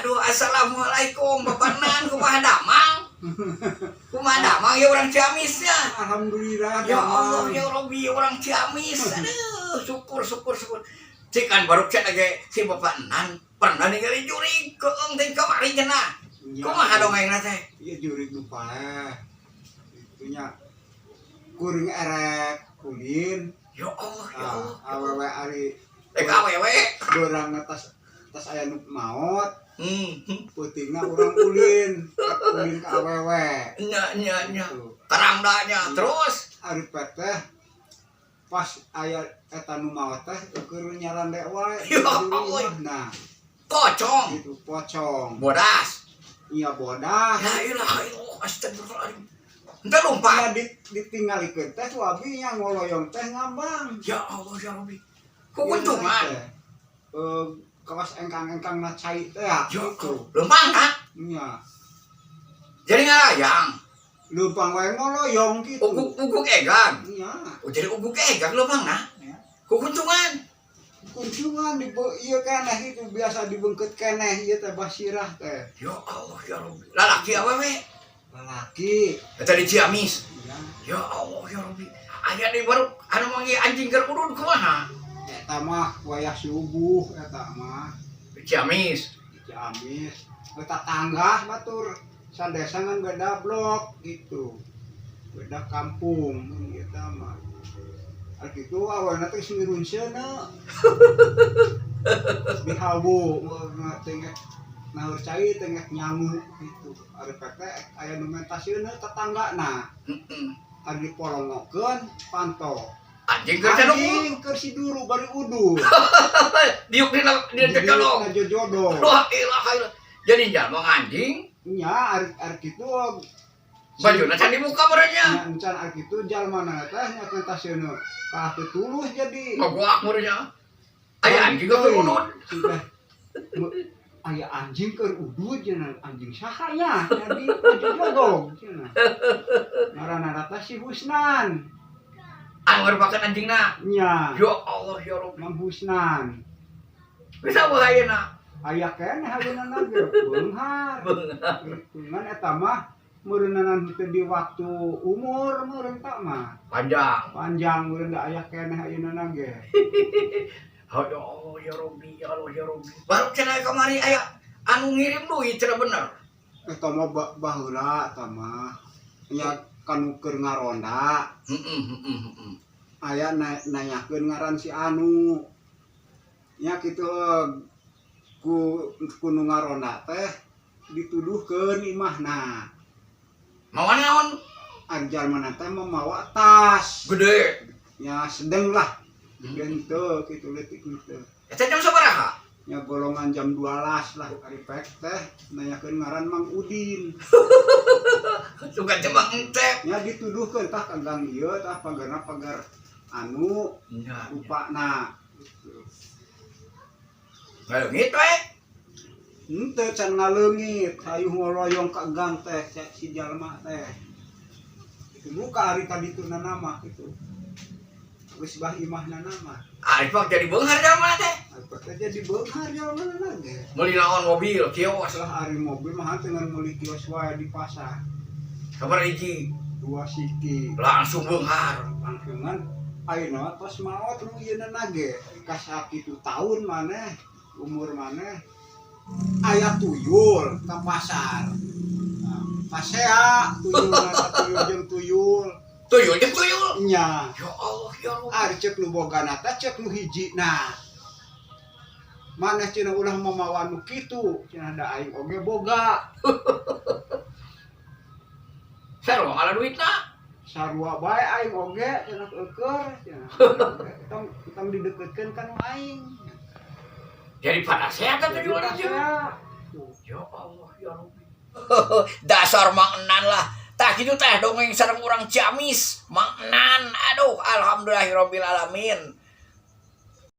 Aduh, assalamualaikum, Bapak Nan, kumaha damang? Kumaha damang ya orang Ciamisnya? Alhamdulillah. Ya Allah, damang. Ya Rabbi, orang Ciamis. Aduh, syukur, syukur, syukur. Cikan baru cek lagi si Bapak Nan pernah ningali jurig keung teh kamari cenah. Ya. Kumaha dongengna teh? Iya, jurig nu paeh. Itunya kuring erek ulin. Ya Allah, ya Ah, Allah. Awewe ari Eh, awewe. Dorang tas tas aya nu maot, peutingna urang ulin, ulin ka awewe. Nya nya nya. Gitu. Terang nya. Terus Ari teh pas aya eta nu maot teh keur nyarande wae. Ya Allah. Nah, pocong. Gitu pocong. Bodas. Iya, bodas. La ilaha illallah, astagfirullahaladzim. Ente lompat. Ya, ditinggalikeun teh ku abi nya ngoloyong teh ngambang. Ya Allah, ya Rabbi. Kukuntungan. Eh, kawas engkang-engkang na cai teh ya. Ya gitu. Lempang kah? Nya. Jadi ngalayang. Leumpang wae ngoloyong gitu. Uguk uguk egang. Nya. Oh, jadi uguk egang lempang nah. Ya. Kukuntungan. Kunjungan di ieu keneh itu biasa dibengket keneh ieu teh basirah teh. Ya Allah, ya Rabbi. Lalaki awewe? Lalaki. Eta di Ciamis. Ya. Ya Allah, ya Rabbi. Aya di baru anu manggil anjing keur udud kumaha? Eta mah wayah subuh eta mah. Di Ciamis. Di Ciamis. Eta tangga batur sadesa ngan beda blok gitu. Beda kampung eta mah. Ari kitu awalna teh geus ngirunseuna. Dihawu teh naheur cai teh nyangu gitu. Ari teh aya nu mentasieuna tetanggana. Ari dipolongokeun panto. Anjing keur cenuk. Anjing keur si duru bari udud. Diuk dina dina cecodong. Dina jojodong. La ilaha illallah. Jadi jalma anjing Nya, ari ari kitu bajuna can dibuka merenya. Nya encan, ari kitu jalmana teh nya mentasieuna. Kalah teu tulus jadi. Ngaguak merenya. Aya anjing keur udud. Si teh, aya anjing keur udud cenah, anjing saha nya jadi jojodong cenah. Ngaranna teh si Husnan. Anu ngarupakeun anjingna. Nya. Ya Allah, ya Rabbi. Mang Husnan. Bisa ayeuna? Aya keneh ayeuna ge beunghar. Gitu ngan eta mah meureunana teu di waktu umur meureun tak mah. Panjang. Panjang meureun da aya keneh ayeuna ge. Ya Allah, ya Rabbi, ya Allah, ya Rabbi. Baru cenah kamari aya anu ngirim duit cenah, bener? Eta mah baheula eta mah. Nya kanu keur ngaronda Heeh heeh heeh. aya nanyakeun ngaran si anu. Nya kitu ku ku nu ngaronda teh dituduhkeun imahna. Mawa naon? Ari jalmana teh mamawa tas. Gede. Ya sedeng lah. Gede henteu kitu, leutik henteu. Eta jam sabaraha? Ya golongan jam 12 lah, ari pek teh nanyakeun ngaran Mang Udin. Suka jembang ente. Nya dituduhkeun tah ka gang ieu tah pagarna pagar anu Nya. rupana gitu. Ngaleungit we. Henteu, can ngaleungit, hayu ngoloyong ka gang teh si jalma teh. Itu buka ari ka dituna nama gitu. Geus bah imahna nama. Ari pak jadi beunghar jalma teh. Ari teh jadi beunghar jalma ge. Meuli naon, mobil, kios? Lah, ari mobil mah henteu, ngan meuli kios wae di pasar. Sabaraha hiji? Dua siki. Langsung beunghar. Langsungan ayeuna tos maot nu ieuna ge. Kasakitu tahun maneh umur maneh aya tuyul ka pasar. Nah, pasea tuyul eta, tuyul jeung tuyul. Tuyul jeung tuyul. Nya. Ya Allah, ya Allah. Ari cek nu bogana teh cek nu hiji nah. Maneh cenah ulah mamawa nu kitu, cenah da aing oge boga. Sarua ngala duitna. Sarua bae aing oge cenah eueur cenah. Tong tong dideketkeun ka nu aing. Jadi pada sehat Jadi tuyul teh. pasea. Tuh. Ya Allah, ya Rabbi. Dasar Mang Enan lah. Tah kitu teh dongeng sareng urang Ciamis, Mang Enan. Aduh, alhamdulillahirabbil alamin.